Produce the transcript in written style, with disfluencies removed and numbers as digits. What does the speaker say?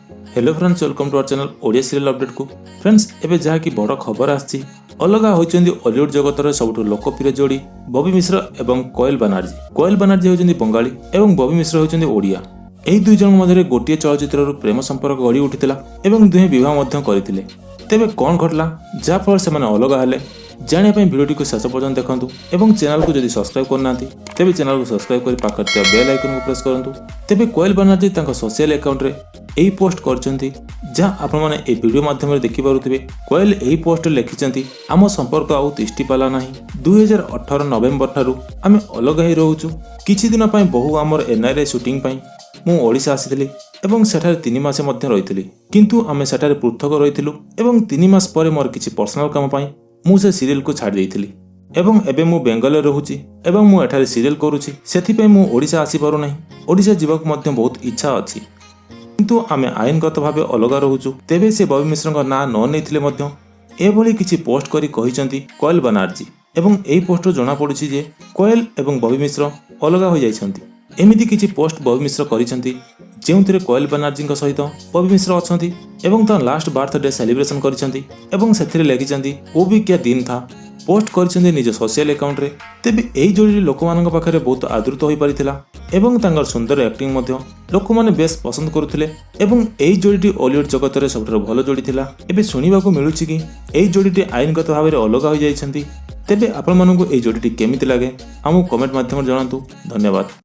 Hello friends, welcome to our channel Odia serial ଅପଡେଟ୍କୁ। Friends, ଏବେ ଯାହାକି ବଡ଼ ଖବର ଆସିଛି, ଅଲଗା ହୋଇଛନ୍ତି ଅଲିଉଡ୍ ଜଗତର ସବୁଠୁ ଲୋକପ୍ରିୟ ଯୋଡ଼ି ବବି ମିଶ୍ର ଏବଂ କୋଏଲ ବାନାର୍ଜୀ। କୋଏଲ ବାନାର୍ଜୀ ହେଉଛନ୍ତି ବଙ୍ଗାଳୀ ଏବଂ ବବି ମିଶ୍ର ହେଉଛନ୍ତି ଓଡ଼ିଆ। ଏହି ଦୁଇ ଜଣଙ୍କ ମଧ୍ୟରେ ଗୋଟିଏ ଚଳଚ୍ଚିତ୍ରରୁ ପ୍ରେମ ସମ୍ପର୍କ ଗଢ଼ି ଉଠିଥିଲା ଏବଂ ଦୁହେଁ ବିବାହ ମଧ୍ୟ କରିଥିଲେ। ତେବେ କ'ଣ ଘଟିଲା, ଯାହାଫଳରେ ସେମାନେ ଅଲଗା ହେଲେ, ଜାଣିବା ପାଇଁ ଭିଡ଼ିଓଟିକୁ ଶେଷ ପର୍ଯ୍ୟନ୍ତ ଦେଖନ୍ତୁ ଏବଂ ଚ୍ୟାନେଲକୁ ଯଦି ସବସ୍କ୍ରାଇବ୍ କରିନାହାନ୍ତି, ତେବେ ଚ୍ୟାନେଲକୁ ସବସ୍କ୍ରାଇବ୍ କରି ପାଖରେ ଥିବା ବେଲ୍ ଆଇକନକୁ ପ୍ରେସ୍ କରନ୍ତୁ। ତେବେ କୋଏଲ ବାନାର୍ଜୀ ତାଙ୍କ ସୋସିଆଲ ଆକାଉଣ୍ଟରେ ଏହି ପୋଷ୍ଟ କରିଛନ୍ତି, ଯାହା ଆପଣମାନେ ଏହି ଭିଡ଼ିଓ ମାଧ୍ୟମରେ ଦେଖିପାରୁଥିବେ। କୋଏଲ ଏହି ପୋଷ୍ଟରେ ଲେଖିଛନ୍ତି, "ଆମ ସମ୍ପର୍କ ଆଉ ତିଷ୍ଠି ପାରିଲା ନାହିଁ। 2018 ନଭେମ୍ବର ଠାରୁ ଆମେ ଅଲଗା ହେଇ ରହୁଛୁ। କିଛି ଦିନ ପାଇଁ ବୋହୂ ଆମର ଏନ୍ଆର୍ଆଇ ସୁଟିଂ ପାଇଁ ମୁଁ ଓଡ଼ିଶା ଆସିଥିଲି ଏବଂ ସେଠାରେ 3 ମାସ ମଧ୍ୟ ରହିଥିଲି। କିନ୍ତୁ ଆମେ ସେଠାରେ ପୃଥକ ରହିଥିଲୁ ଏବଂ 3 ମାସ ପରେ ମୋର କିଛି ପର୍ସନାଲ କାମ ପାଇଁ ମୁଁ ସେ ସିରିଏଲକୁ ଛାଡ଼ି ଦେଇଥିଲି ଏବଂ ଏବେ ମୁଁ ବେଙ୍ଗଲରେ ରହୁଛି ଏବଂ ମୁଁ ଏଠାରେ ସିରିଏଲ କରୁଛି। ସେଥିପାଇଁ ମୁଁ ଓଡ଼ିଶା ଆସିପାରୁନାହିଁ। ଓଡ଼ିଶା ଯିବାକୁ ମଧ୍ୟ ବହୁତ ଇଚ୍ଛା ଅଛି, କିନ୍ତୁ ଆମେ ଆଇନଗତ ଭାବେ ଅଲଗା ରହୁଛୁ।" ତେବେ ସେ ବବି ମିଶ୍ରଙ୍କ ନାଁ ନ ନେଇଥିଲେ ମଧ୍ୟ ଏଭଳି କିଛି ପୋଷ୍ଟ କରି କହିଛନ୍ତି କୋଏଲ ବାନାର୍ଜୀ ଏବଂ ଏହି ପୋଷ୍ଟରୁ ଜଣାପଡ଼ୁଛି ଯେ କୋଏଲ ଏବଂ ବବି ମିଶ୍ର ଅଲଗା ହୋଇଯାଇଛନ୍ତି। ଏମିତି କିଛି ପୋଷ୍ଟ ବବି ମିଶ୍ର କରିଛନ୍ତି, ଯେଉଁଥିରେ କୋଏଲ ବାନାର୍ଜୀଙ୍କ ସହିତ ବବି ମିଶ୍ର ଅଛନ୍ତି ଏବଂ ତାଙ୍କ ଲାଷ୍ଟ ବାର୍ଥଡେ ସେଲିବ୍ରେସନ କରିଛନ୍ତି ଏବଂ ସେଥିରେ ଲେଖିଛନ୍ତି, "वो भी क्या दिन था।" ପୋଷ୍ଟ କରିଛନ୍ତି ନିଜ ସୋସିଆଲ ଆକାଉଣ୍ଟରେ। ତେବେ ଏହି ଯୋଡ଼ିଟି ଲୋକମାନଙ୍କ ପାଖରେ ବହୁତ ଆଦୃତ ହୋଇପାରିଥିଲା ଏବଂ ତାଙ୍କର ସୁନ୍ଦର ଆକ୍ଟିଂ ମଧ୍ୟ ଲୋକମାନେ ବେଶ ପସନ୍ଦ କରୁଥିଲେ ଏବଂ ଏହି ଯୋଡ଼ିଟି ଅଲିଉଡ୍ ଜଗତରେ ସବୁଠାରୁ ଭଲ ଯୋଡ଼ି ଥିଲା। ଏବେ ଶୁଣିବାକୁ ମିଳୁଛି କି ଏହି ଯୋଡ଼ିଟି ଆଇନଗତ ଭାବରେ ଅଲଗା ହୋଇଯାଇଛନ୍ତି। ତେବେ ଆପଣମାନଙ୍କୁ ଏହି ଯୋଡ଼ିଟି କେମିତି ଲାଗେ, ଆମକୁ କମେଣ୍ଟ ମାଧ୍ୟମରେ ଜଣାନ୍ତୁ। ଧନ୍ୟବାଦ।